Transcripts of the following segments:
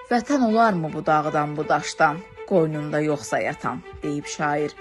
Vətən olarmı bu dağdan, bu daşdan, qoynunda yoxsa yatan, deyib şair.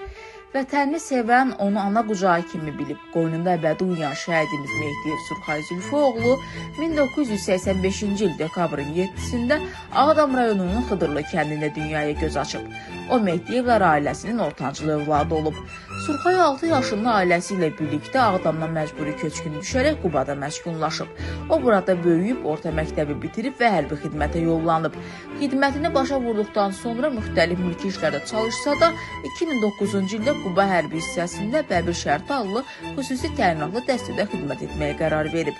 Vətənini sevən, onu ana qucağı kimi bilib, qoynunda əbədi uyuyan şəhidimiz Mehdiyev Surxay Zülfüoğlu 1985-ci il dekabrın 7-sində Ağdam rayonunun Xıdırlı kəndində dünyaya göz açıb. O, Mehdiyevlər ailəsinin ortancıl övladı olub. Surxay 6 yaşında ailəsi ilə birlikdə Ağdamdan məcburi köçkün düşərək Qubada məskunlaşıb. O, burada böyüyüb, orta məktəbi bitirib və hərbi xidmətə yollanıb. Xidmətini başa vurduqdan sonra müxtəlif mülki işlərdə çalışsa da, 2009-cu ildə Quba hərbi hissəsində Bəbir Şərti adlı xüsusi təyinatlı dəstədə xidmət etməyə qərar verib.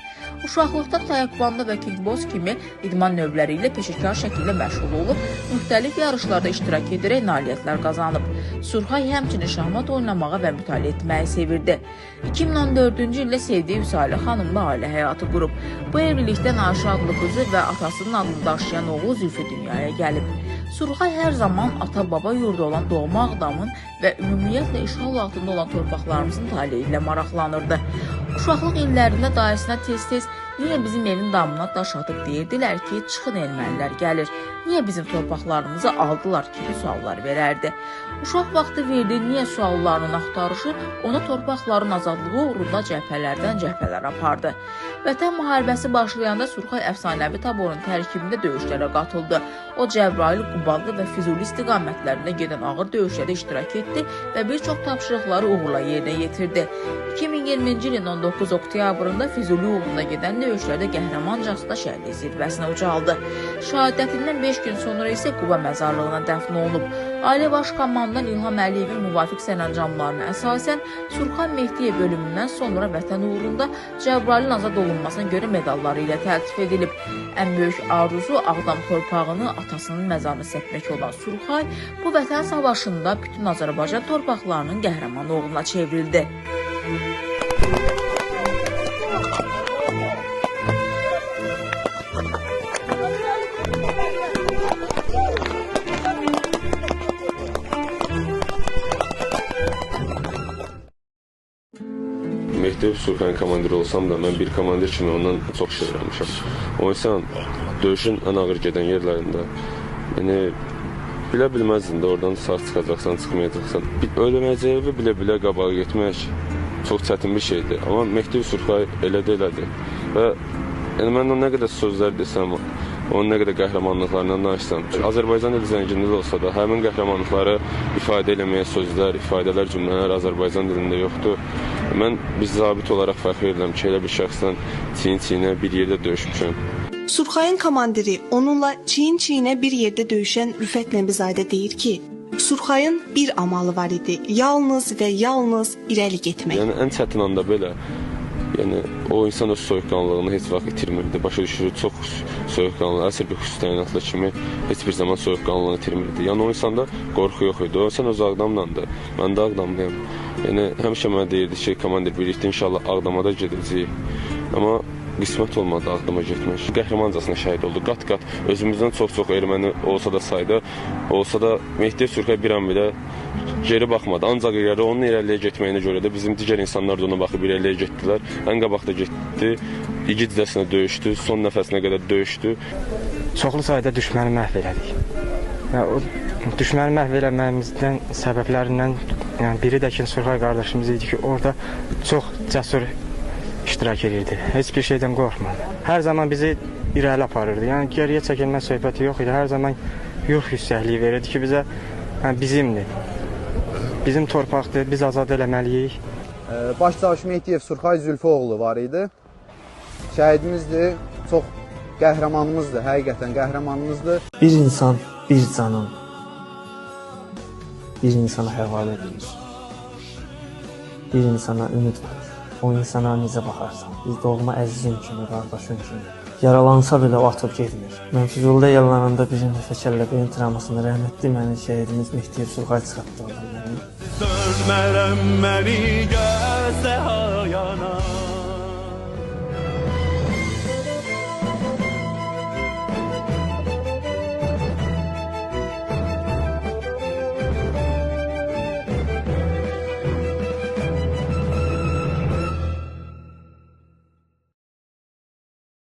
Uşaqlıqda taekvondo və kickboks kimi idman növləri ilə peşəkar şəkildə məşğul olub, müxtəlif yarışlarda iştirak edərək nailiyyətlər qazanıb. Surxay həmçinin şahmat oynamağı və mütaliə etməyi sevirdi. 2014-cü ildə sevdiyi Vüsalə xanımla ailə həyatı qurub. Bu evlilikdən Ayşə adlı qızı və atasının adını daşıyan oğlu Zülfü dünyaya gəlib. Surxay hər zaman ata-baba yurdu olan doğma Ağdamın və ümumiyyətlə işğal altında olan torpaqlarımızın taleyi ilə maraqlanırdı. Uşaqlıq illərində dayısına tez-tez niyə bizim evin damına daş atıb deyirdilər ki, çıxın ermənilər gəlir, niyə bizim torpaqlarımızı aldılar kimi suallar verərdi. Uşaq vaxtı verdiyi niyə suallarının axtarışı onu torpaqların azadlığı uğrunda cəbhələrdən cəbhələrə apardı. Vətən müharibəsi başlayanda Surxay əfsanəvi taborun tərkibində döyüşlərə qatıldı. O, Cəbrayıl, Qubadlı və Füzuli istiqamətlərində gedən ağır döyüşlərdə iştirak etdi və bir çox tapşırıqları uğurla yerinə yetirdi. 2020-ci ilin 19 oktyabrında Füzuli uğrunda gedən döyüşlərdə qəhrəmancasına şəhidlik zirvəsinə ucaldı. Şəhadətindən 5 gün sonra isə Quba məzarlığına dəfn olunub. Ailə Baş Komandan İlham Əliyevin müvafiq sərəncamlarına əsasən Surxay Mehdiyev ölümündən sonra vətən uğrunda Cəbrayılın azad olunmasına görə medalları ilə təltif edilib. Ən böyük arzusu Ağdam torpağını atasının məzarını səpmək olan Surxay bu vətən savaşında bütün Azərbaycan torpaqlarının qəhrəman oğluna çevrildi. Mehdiyev Surxayın komandiri olsam da, mən bir komandir kimi ondan çox şey öyrənmişəm. O insan döyüşün ən ağır gedən yerlərində, yəni bilə bilməzdin də oradan sağ çıxacaqsan, çıxmayacaqsan. Ölməyəcəyi bilə-bilə qabağa getmək çox çətin bir şeydir. Amma Mehdiyev Surxay elə də elədi. Və yəni mən ona nə qədər sözlər desəm, onun nə qədər qəhrəmanlıqlarından danışsam, Azərbaycan dili zənginliyi olsa da, həmin qəhrəmanlıqları ifadə eləməyə sözlər, ifadələr, cümlələr Azərbaycan dilində yoxdur. Mən bir zabit olaraq fəxr edirəm ki, elə bir şəxslə çiyin-çiyinə bir yerdə döyüşmüşəm. Surxayın komandiri onunla çiyin-çiyinə bir yerdə döyüşən Rüfət Nəbizadə deyir ki, Surxayın bir amalı var idi, yalnız və yalnız irəli getmək. Yəni ən çətin anda belə, yəni o insan öz soyuqqanlığını heç vaxt itirmirdi. Başa düşür, çox soyuqqanlı, əsl bir xüsusi təyinatlı kimi heç bir zaman soyuqqanlığını itirmirdi. Yəni o insanda qorxu yox idi. O insan öz Ağdamlandı. Mən də Ağdamlıyam. Yəni həmişə mənə deyirdi ki, komandir birlikdə inşallah Ağdama da gedəcəyik. Amma qismət olmadı Ağdama getmək. Qəhrəmancasına şəhid oldu. Qat-qat özümüzdən çox-çox erməni olsa da sayda, olsa da Mehdiyev Surxay bir an belə geri baxmadı. Ancaq irəli, onun irəliyə getməyinə görə də bizim digər insanlar da ona baxıb irəliyə getdilər. Ən qabaqda getdi, igidcəsinə döyüşdü, son nəfəsinə qədər döyüşdü. Çoxlu sayda düşməni məhv elədik. Və o düşməni məhv eləməyimizdən səbəblərindən yəni biri də ki, Surxay qardaşımız idi ki, orada çox cəsur iştirak edirdi. Heç bir şeydən qorxmadı. Hər zaman bizi irəli aparırdı. Yəni geriyə çəkilmə söhbəti yox idi. Hər zaman ruh yüksəkliyi verirdi ki, bizə yəni, bizimdir. Bizim torpaqdır, biz azad eləməliyik. Baş çavuş Mehdiyev Surxay Zülfüoğlu var idi. Şəhidimizdir, çox qəhrəmanımızdır, həqiqətən qəhrəmanımızdır. Bir insan, bir canın bir insana həvalə edilir. Bir insana ümid verir. O insana necə baxarsan, biz doğma əzizin kimi, qardaşın kimi. Yaralansa belə o atıb getmir. Mən Füzulidə yaralananda bir nəfə kəlləbeyin travmasını rəhmətli mənim şəhidimiz Mehdiyev Surxay çıxartdı oradan məni. Sözmərəm məni gözə ayana.